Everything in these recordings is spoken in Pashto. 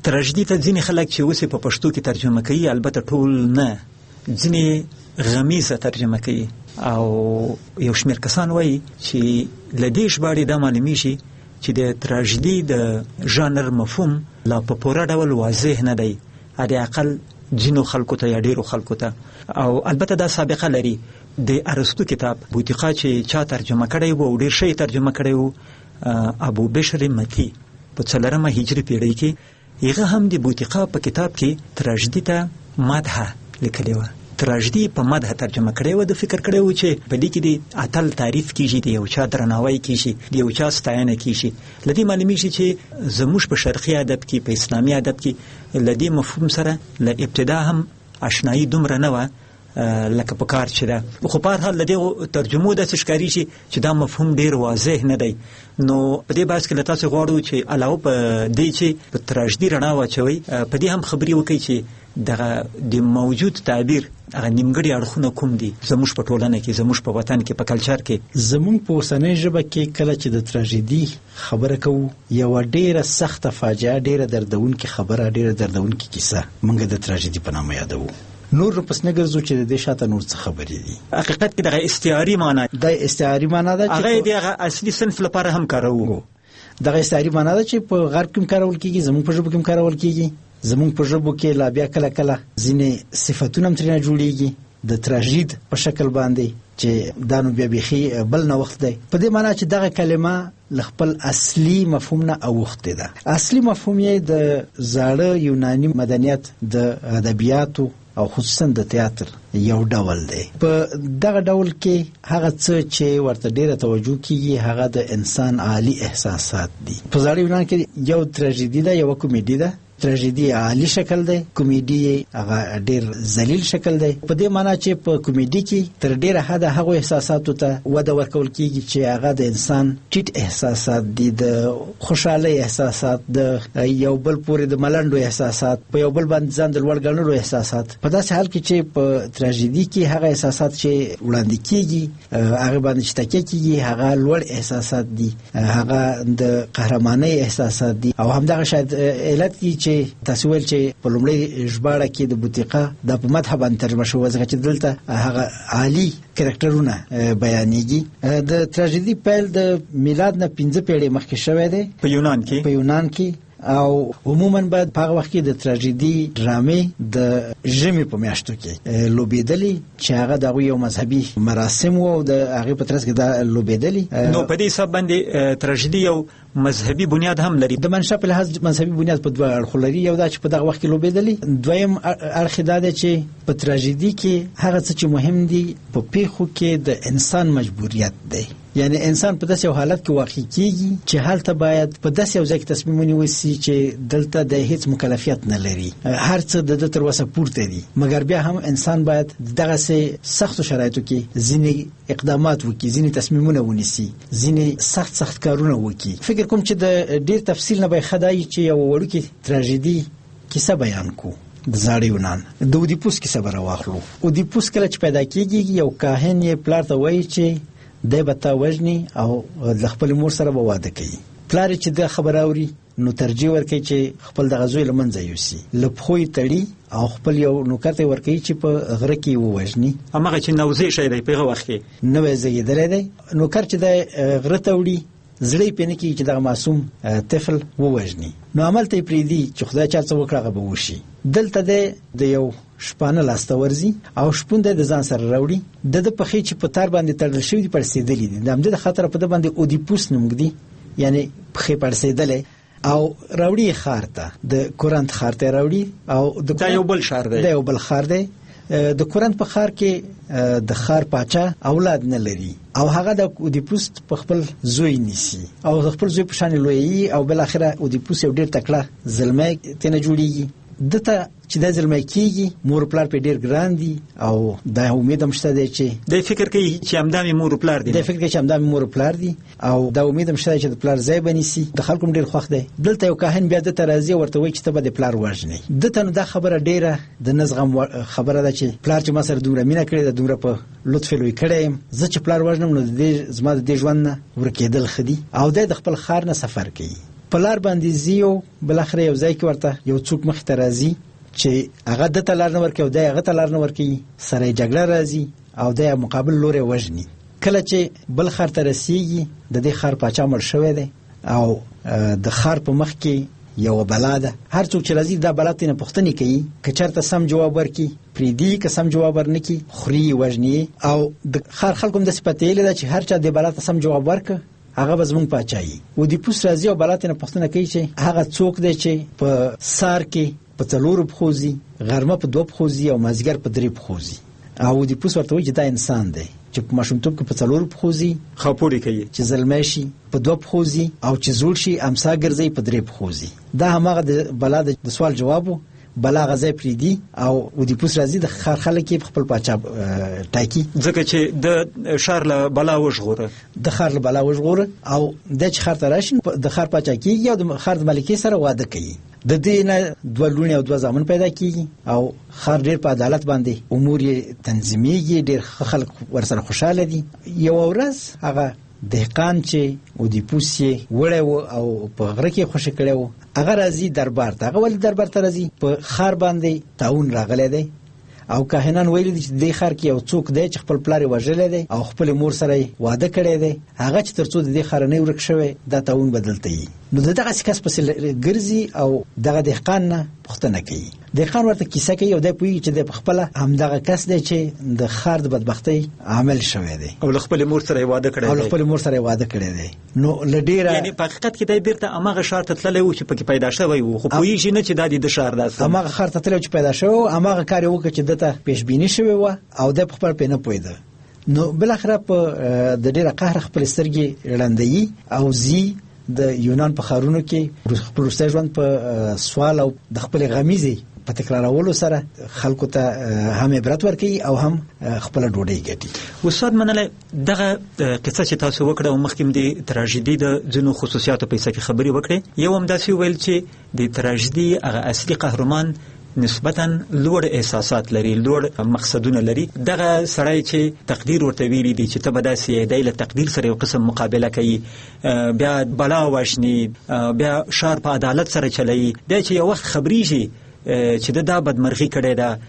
تراژیدي ته ځینې خلک چې اوس یې په پښتو کې ترجمه کوي، البته ټول نه، ځینې غمیزه ترجمه کوي او یو شمېر کسان وایي چې له دې ژباړې دا معلومیږي چې د تراژیدي د ژانر مفهوم لا په پوره ډول واضح نه دی، حد اقل ځینو خلکو ته یا ډیرو خلکو ته. او البته دا سابقه لري، د ارسطو کتاب بوطیقا چې چا ترجمه کړی وو او ډیر ښه یې ترجمه کړی وو، ابو بشر متی په څلورمه هجري پیړۍ کې، هغه هم د بوطیقا په کتاب کې تراژیدي ته مدح لیکلې وه. تراژیدي په مدح ترجمه کړې وه. ده فکر کړی و چې په دې کې د اتل تعریف کیږي، د یو چا درناوی کیږي، د یو چا ستاینه کیږي. له دې معلومیږي چې زموږ په شرقي ادب کې، په اسلامي ادب کې له دې مفهوم سره له ابتدا هم اشنایي دومره نه وه لکه په کار چې ده. خو په هر حال له دې ترجمو داسې ښکاري چې دا مفهوم ډیر واضح نه دی. نو په دې بحث کې له تاسو غواړو چې علاوه په دې چې په تراژیدي رڼا واچوئ، په دې هم خبرې وکړئ چې دغه د موجود تعبیر هغه نیمګړي اړخونه کوم دي زموږ په ټولنه کې، زموږ په وطن کې، په کلچر کې. زموږ په اوسنۍ ژبه کې کله چې د تراژیدي خبره کوو، یوه ډیره سخته فاجعه، ډیره دردونکې خبره، ډیره دردونکې کیسه موږ د تراژیدي په نامه یادوو. نور نو پس نه ګرځو چې د دې شاته نور څه خبرې دي. حقیقت کې دغه استعاري معنا دا استعاري معنا ده چې هغه د هغه اصلي صنف لپاره هم کاروو. دغه استعاري معنا ده چې په غرب کې هم کارول کیږي، زموږ په ژبو کې هم کارول کیږي. زموږ په ژبو کې لا بیا کله کله ځینې صفتونه هم ترېنه جوړیږي د تراژید په شکل باندې، چې دا نو بیا بیخي بل نوښت دی. په دې معنا چې دغه کلمه له خپل اصلي مفهوم نه اوښتې ده. اصلي مفهوم یې د زاړه یوناني مدنیت د ادبیاتو او خصوصا د تیاتر یو ډول دی. په دغه ډول کې هغه څه چې ورته ډیره توجه کیږي هغه د انسان عالي احساسات دي. په زاړه یونان کې یو تراژیدي ده، یوه کومیډي ده. تراژیدي عالي شکل دی، کومیډي هغه ډیر ذلیل شکل دی. په دې معنی چې په کومیډي کې تر ډیره حده هغو احساساتو ته وده ورکول کیږي چې هغه د انسان ټیټ احساسات دي، د خوشحالۍ احساسات، د یو بل پورې د ملنډو احساسات، په یو بل باندې ځان د لوړ ګڼلو احساسات. په داسې حال کې چې په تراژیدي کې هغه احساسات چې وړاندې کیږي، هغه باندې چې تکیه کیږي، هغه لوړ احساسات دي، هغه د قهرمانۍ احساسات دي. او همدغه شاید علت دی چې تاسو ویل چې په لومړۍ ژباړه کې د بوطیقا د په مدح باندې ترجمه شوې، ځکه چې دلته هغه عالي کرکټرونه بیانېږي. د تراژیدي پیل د میلاد نه 15 پیړۍ مخکې شوی دی په یونان کې. په یونان کې، او عموما به په هغه وخت کې د تراژیدي ډرامې د ژمي په میاشتو کې لوبېدلې، چې هغه د هغوی یو مذهبي مراسم وو او د هغې په ترڅ کې دا لوبېدلې. نو په دې حساب باندې تراژیدي یو مذهبي بنیاد هم لري. د منشأ په لحاظ مذهبي بنیاد په دوه اړخو لري. یو دا چې په دغه وخت کې لوبېدلې، دویم اړخ دا دی چې په تراژیدي کې هغه څه چې مهم دي په پیښو کې د انسان مجبوریت دی. یعنی انسان په داسې یو حالت کې واقع کیږي چې هلته باید په داسې یو ځای کې تصمیم ونیول سي چې دلته د هیڅ مکلفیت نه لري، هر څه د ده تر وسه پورته دي، مګر بیا هم انسان باید دغسې سختو شرایطو کې ځینې اقدامات وکړي، ځینې تصمیمونه ونیسي، ځینې سخت سخت کارونه وکړي. فکر کوم چې د ډیر تفصیل نه به ښه دا وي چې یوه وړوکې تراژیدي کیسه بیان کړو. د زاړه یونان د اودیپوس کیسه به راواخلو. اودیپوس کله چې پیدا کیږي، یو کاهن یې پلار ته وایي چې دی به تا وژني او له خپل مور سره به واده کوي. پلار یې چې دا خبره اوري نو ترجیح ورکوي چې خپل دغه زوی له منځه یوسي، له پښو یې تړي او خپل یو نوکر ته یې ورکوي چې په غره کې یې ووژني. هماغه چې نوزې شی دی په هغه وخت کې نوی زېږېدلی دی. نوکر چې دی غره ته وړي، زړه یې پرې نه کېږي چې دغه معصوم طفل ووژني، نو عمل ته یې پرېږدي چې خدای چا څه وکړه هغه به وشي. دلته دی د یو شپانه لاسته ورځي او شپون دی د ځان سره راوړي. د ده پښې چې په تار باندې تړل شوي دي پړسېدلي دي، د همدې د خاطره په ده باندې اودیپوس نوم ږدي، یعنی پښې پړسېدلی، او راوړي یې ښار ته، د کورنت ښار ته راوړي. او د دا یو بل ښار دی. دا یو بل ښار دی. د کورنت په ښار کې د ښار پاچا اولاد نه لري او هغه د اودیپوس په خپل زوی نیسي او د خپل زوی په شان لویوي، او بالاخره اودیپوس یو ډیر تکړه زلمی ترېنه جوړیږي. ده ته چې دا زلمی کیږي، مور پلار پرې ډیر ګران دي او دا امید هم شته دی چې دی فکر کوي چې همدا مې مور پلار دي. دی فکر کوي چې همدا مې مور پلار دي او دا امید هم شته چې د پلار ځای به نیسي. د خلکو هم ډیر خوښ دی. دلته یو کاهن بیا ده ته راځي او ورته وایي چې ته به د پلار وژنې. ده ته نو دا خبره ډیره د نه زغم خبره ده چې پلار چې ما سره دومره مینه کړې ده، دومره په لطف لوی کړی یم، زه چې پلار وژنم نو د دې زما د دې ژوند نه ورکېدل ښه دي. او دی د خپل ښار نه سفر کوي. په لار باندې ځي او بالاخره یو ځای کې ورته یو څوک مخې ته راځي چې هغه ده ته لار نه ورکوي او دی هغه ته لار نه ورکوي، سره یې جګړه راځي او دی مقابل لوری وژني. کله چې بل ښار ته رسیږي، د دې ښار پاچا مړ شوی دی او د ښار په مخ کې یوه بلا ده. هر څوک چې راځي دا بلا ترېنه پوښتنې کوي، که چېرته سم جواب ورکړي پرېږدي، که سم جواب ورنکړي خوري یې، وژني یې. او د ښار خلکو هم داسې پتېیلې ده چې هر چا دې بلا ته سم جواب ورکړ هغه به زموږ پاچا وي. اودیپوس راځي او بلا ترېنه پوښتنه کوي چې هغه څوک دی چې په سار کې په څلورو پښو ځي، غرمه په دوه پښو ځي او مازیګر په درې پښو ځي. او اودیپوس ورته وایي چې دا انسان دی چې په ماشومتوب کې په څلورو پښو ځي، خاپوړې کوي، چې زلمی شي په دوه پښو ځي او چې زوړ شي امسا ګرځوي په درې پښو ځي. دا هماغه د بلا د سوال جواب و. بلا هغه ځای پرېږدي او اودیپوس راځي، د ښار خلک یې په خپل پاچا ټاکي، ځکه چې د ښار له بلا وژغوره. د ښار له بلا وژغوره او دی چې ښار ته راشي د ښار پاچا کېږي او د ښار د ملکې سره واده کوي. د دې نه دوه لوڼې او دوه زامن پیدا کیږي او ښار ډیر په عدالت باندې امور یې تنظیمیږي، ډیر ښه خلک ورسره خوشاله دي. یوه ورځ هغه دهقان چې اودیپوس یې وړی و او په غره کې خوشې کړی و، هغه راځي دربار ته. هغه ولې دربار ته راځي؟ په ښار باندې طاعون راغلی دی او کاهنان ویلي دي چې دې ښار کې یو څوک دی چې خپل پلار یې وژلی دی او خپلې مور سره یې واده کړی دی، هغه چې تر څو د دې ښاره نه ورک شوی دا طاعون به دلته وي. نو د دغسې کس پسې ګرځي او دغه دهقان نه پوښتنه کوي. دهقان ورته کیسه کوي او دی پوهېږي چې دی په خپله همدغه کس دی چې د ښار د بدبختۍ عامل شوی دی او له خپلې مور سره یې واده کړی او له خپلې مور سره یې واده کړی دی. نو له ډیره یعنی په حقیقت کې دی بیرته هماغه ښار ته تللی و چې پکې پیدا شوی و، خو پوهېږي نه چې دا د ده ښار ده. هماغه ښار ته تللی و چې پیدا شوی و، هماغه کار یې وکړ چې ده ته پیشبیني شوې وه او دی په خپله پرې نه پوهېده. نو بالاخره په د ډیره قهره خپلې سترګې ړندوي او ځي د یونان په ښارونو کې خپل وروستی ژوند په سوال او د خپلې غمیزې په تکرارولو سره خلکو ته هم عبرت ورکوي او هم خپله ډوډۍ ګټي. استاد منلی، دغه قصه چې تاسو وکړه او مخکې د تراژیدي د ځینو خصوصیاتو په حصه کې خبرې وکړې، یو هم داسې وویل چې د تراژیدي هغه اصلي قهرمان نسبتاً لوړ احساسات لري، لوړ مقصدونه لري. دغه سړی چې تقدیر ورته ویلي دي چې ته به داسې یې، دی له تقدیر سره یو قسم مقابله کوي، بیا بلا وژني، بیا ښار په عدالت سره چلوي. دی چې یو وخت خبرېږي چې ده دا بدمرغي کړې ده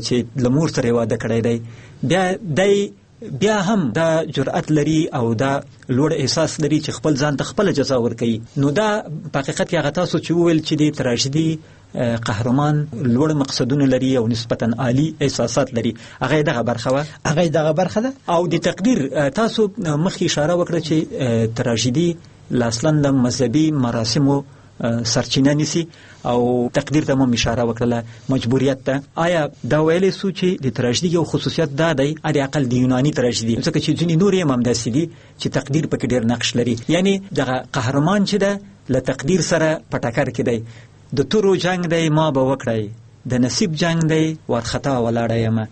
چې له مور سره یې واده کړی دی، بیا دی بیا هم دا جرأت لري او دا لوړ احساس لري چې خپل ځان ته خپله جزا ورکوي. نو دا په حقیقت کې هغه تاسو چې وویل چې د تراژیدي قهرمان لوړ مقصدونه لري او نسبتاً عالي احساسات لري، هغه دغه برخه وه. هغه دغه برخه ده. او د تقدیر تاسو مخکې اشاره وکړه چې تراژیدي له اصلاً له مذهبي مراسمو سرچینه نیسي او تقدیر ته مو اشاره وکړله، مجبوریت ته. آیا دا ویلی سو چې د تراژیدي یو خصوصیت دا دی، حد اقل د یوناني تراژیدي، ځکه چې ځینې نور یې هم همداسې دي چې تقدیر پکې ډیر نقش لري، یعنی دغه قهرمان چې ده له تقدیر سره په ټکر کې دی، د تورو جنګ دی ما به وکړی، د نصیب جنګ دی وارخطا ولاړه یمه.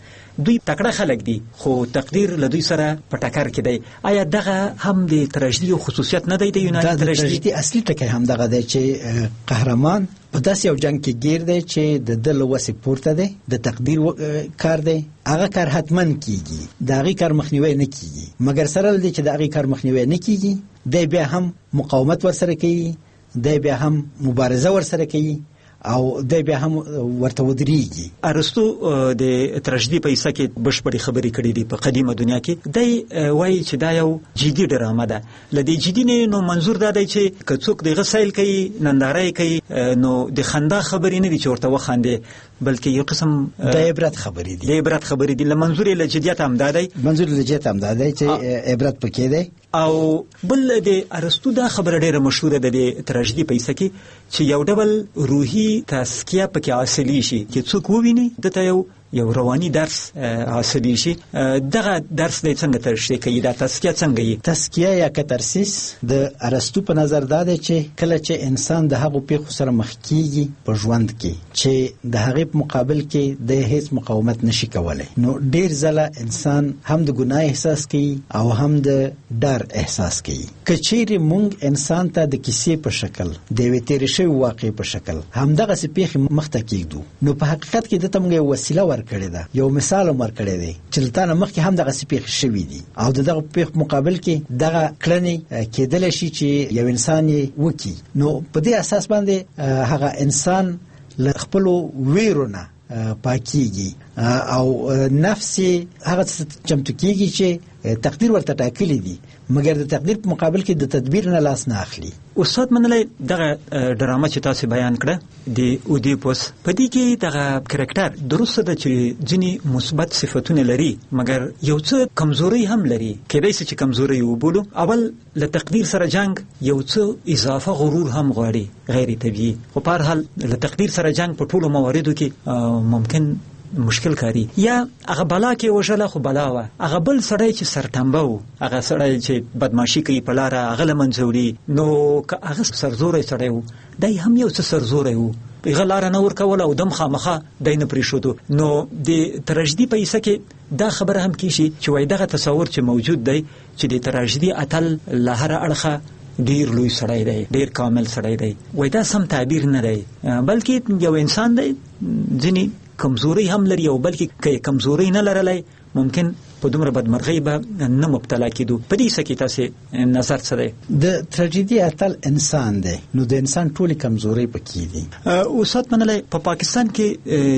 دوی تکړه خلک دي خو تقدیر له دوی سره په ټکر کې دی. آیا دغه هم د تراژیدي یو خصوصیت نه دی د یوناني دا د تراژیدي؟ تراژیدي اصلي ټکی هم دغه دی چې قهرمان په داسې یو جنګ کې ګیر دی چې د ده له وسې پورته دی، د تقدیر کار دی، هغه کار حتما کیږي، د هغې کار مخنیوی نه کیږي، مګر سره له دې چې د هغې کار مخنیوی نه کیږي، دی بیا هم مقاومت ورسره کوي، دی بیا هم مبارزه ورسره کوي او دی بیا هم ورته ودرېږي. ارسطو د تراژیدي په حصه کې بشپړې خبرې کړې دي په قدیمه دنیا کې. دی وایي چې دا یو جدي ډرامه ده. له دې جدي نه نو منظور دا دی چې که څوک د هغه سیل کوي، ننداره یې کوي، نو د خندا خبرې نه دي چې ورته وخاندې، بلکې یو قسم د عبرت خبرې دي. د عبرت خبرې دي. له منظور یې له جدیت هم دا دی. منظور له جدیت هم دا دی چې عبرت پکې دی. او بل د ارسطو دا خبره ډیره مشهوره ده د تراژیدي په حصه کې چې یو ډول روحي تزکیه پکې حاصلیږي چې څوک وویني ده ته یو رواني درس حاصلیږي. دغه درس دی څنګه تشریح کوي، دا تزکیه څنګه یي؟ تزکیه یا کترسیس د ارسطو په نظر دا دی چې کله چې انسان د هغو پیښو سره مخ کیږي په ژوند کې چې د هغې په مقابل کې دی هیڅ مقاومت نشي کولی، نو ډیر ځله انسان هم د ګناه احساس کوي او هم د ډار احساس کوي. که چیرې مونږ انسان ته د کیسې په شکل، د یوې تیرې شوې واقعې په شکل همدغسې پیښې مخته کیږدو، نو په حقیقت کې ده ته مونږ یوه وسیله ورکوو ورکړې ده، یو مثال هم ورکړی دی چې له تا نه مخکې هم دغسې پېښې شوې دي او د دغه پېښو په مقابل کې دغه کړنې کېدلی شي چې یو انسان یې وکړي. نو په دې اساس باندې هغه انسان له خپلو ویرو نه پاکیږي او نفس یې هغه څه ته چمتو کیږي چې تقدیر ورته ټاکلي دي، مګر د تقدیر په مقابل کې د تدبیر نه لاس نه اخلي. استاد منلی، دغه ډرامه چې تاسو بیان کړه د اودیپوس، په دې کې دغه کرکټر درسته ده چې ځینې مثبت صفتونه لري، مګر یو څه کمزوري هم لري، کېدای شي چې کمزوري وبولو. اول له تقدیر سره جنګ یو څه اضافه غرور هم غواړي، غیر طبیعي، خو په هر حال له تقدیر سره جنګ په ټولو مواردو کې ممکن مشکل کاری. یا هغه بلا کې وژله خو بلا وه، هغه بل سړی چې سرټمبه و، هغه سړی چې بدمعاشي کوي په لاره، هغه له منځه وړي، نو که هغه سرزوری سړی و، دی هم یو څه سرزوری و، هغه لاره نه ورکوله او دم خامخا دی نه پرېښودو. نو د تراژیدي په حصه کې دا خبره هم کیږي چې وایي دغه تصور چې موجود دی چې د تراژیدي اتل له هره اړخه ډیر لوی سړی دی، ډیر کامل سړی دی، وایي دا سم تعبیر نه دی، بلکې یو انسان دی، ځینې کمزوري هم لري، او بلکې که یې کمزوري نه لرلای ممکن په دومره بدمرغۍ به نه مبتلا کېدو. په دې حصه کې تاسې نظر څه دی؟ د تراژیدي اتل انسان دی، نو د انسان ټولې کمزورۍ پکې دي. استاد منلی، په پاکستان کې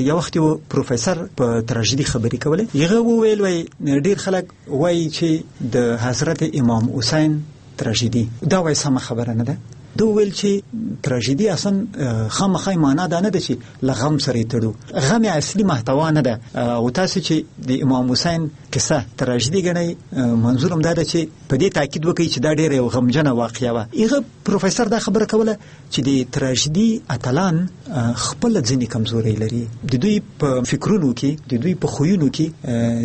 یو وخت یو پروفیسور په تراژیدي خبرې کولې، هغه وویل وایي ډیر خلک وایي چې د حضرت امام حسین تراژیدي، دا وایي سمه خبره نه ده. ده وویل چې تراژیدي اصلا خامخا معنا دا نه ده چې له غم سره یې تړو، غم یې اصلي محتوا نه ده. او تاسو چې د امام حسین کیسه تراژیدي ګڼئ، منظور هم دا ده چې په دې تاکید وکړئ چې دا ډېره یو غمجنه واقعه وه. هغه پروفیسور دا خبره کوله چې د تراژیدي اتلان خپله ځینې کمزورۍ لري، د دوی په فکرونو کې، د دوی په خویونو کې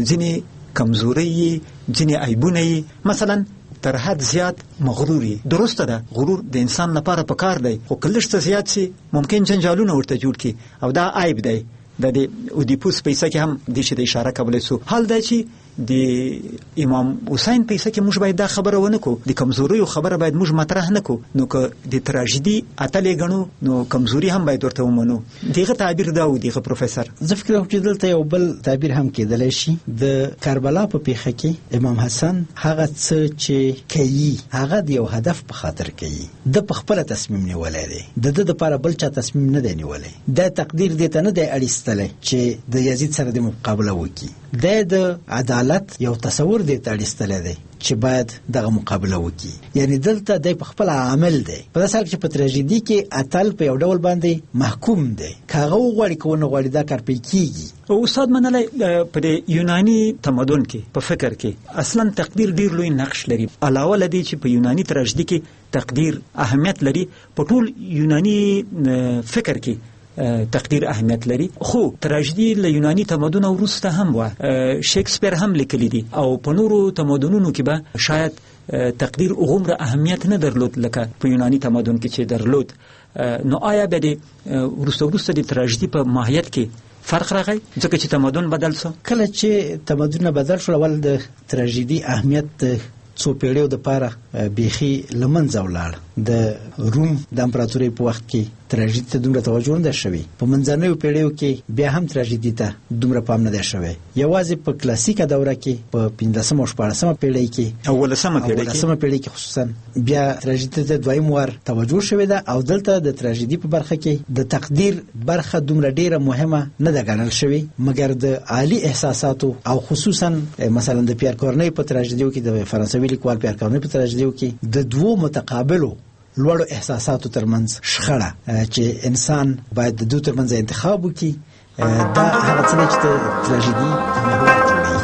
ځینې کمزورۍ یې، ځینې عیبونه یې، مثلا تر حد زیات مغرور یې. درسته ده غرور د انسان لپاره په کار دی، خو که لږ څه زیات شي ممکن جنجالونه ورته جوړ کړي او دا عیب دی. د دې اودیپوس په حصه کې هم دې شي ته اشاره کولی شو. حال دا چې د امام حسین په حصه کې موږ باید دا خبره ونه کړو، د کمزوریو خبره باید موږ مطرح نه کړو. نو که د تراژیدي اتل یې ګڼو نو کمزوري هم باید ورته ومنو. دغه تعبیر دا و دغه پروفیسور. زه فکر کوم چې دلته یو بل تعبیر هم کېدلی شي. د کربلا په پیښه کې امام حسن هغه څه چې کوي هغه د یو هدف په خاطر کوي، ده په خپله تصمیم نیولی دی، د ده دپاره بل چا تصمیم نه دی نیولی. دی تقدیر دې ته نه دی اړ ایستلی چې د یزید سره د مقابله وکړي، دی د عدالت یو تصور دې ته اړ ایستلی دی چې باید دغه مقابله وکړي. یعنی دلته دی په خپله عامل دی، په داسې حال کې چې په تراژیدي کې اتل په یو ډول باندې محکوم دی، که هغه وغواړي که ونه غواړي دا کار پرې کیږي. استاد منلی، په دې یوناني تمدن کې په فکر کې اصلا تقدیر ډیر لوی نقش لري. علاوه له دې چې په یوناني تراژیدي کې تقدیر اهمیت لري، په ټول یوناني فکر کې تقدیر اهمیت لري. خو تراژیدي له یوناني تمدن وروسته هم وه، شکسپیر هم لیکلي دي، او په نورو تمدنونو کې به شاید تقدیر هغومره اهمیت نه درلود لکه په یوناني تمدن کې چې درلود. نو آیا به د وروسته وروسته د تراژیدي په ماهیت کې فرق راغی ځکه چې تمدن بدل شو؟ کله چې تمدن بدل شو، اول د تراژیدي اهمیت د څو پیړیو دپاره بیخي له منځه ولاړ. د روم د امپراتورۍ په وخت کې تراژیدي ته دومره توجه نه ده شوې، په منځنیو پیړیو کې بیا هم تراژیدي ته دومره پام نه دی شوی. یوازې په کلاسیکه دوره کې په 15 او 16 پیړۍ کې او 18 پیړۍ کې، 18 پیړۍ کې خصوصا بیا تراژیدي ته دویم وار توجه شوې ده. او دلته د تراژیدي په برخه کې د تقدیر برخه دومره ډیره مهمه نه ده ګڼل شوې، مګر د عالي احساساتو او خصوصا مثلا د پیر کورنۍ په تراژیدیو کې، د فرانسوي لیکوال پیر کورنۍ په تراژیدیو کې د دوو متقابلو لوړو احساساتو ترمنځ شخړه چې انسان باید د دوی ترمنځ انتخاب وکړي، دا هغه څه دی چې د تراژیدي محور جوړوي.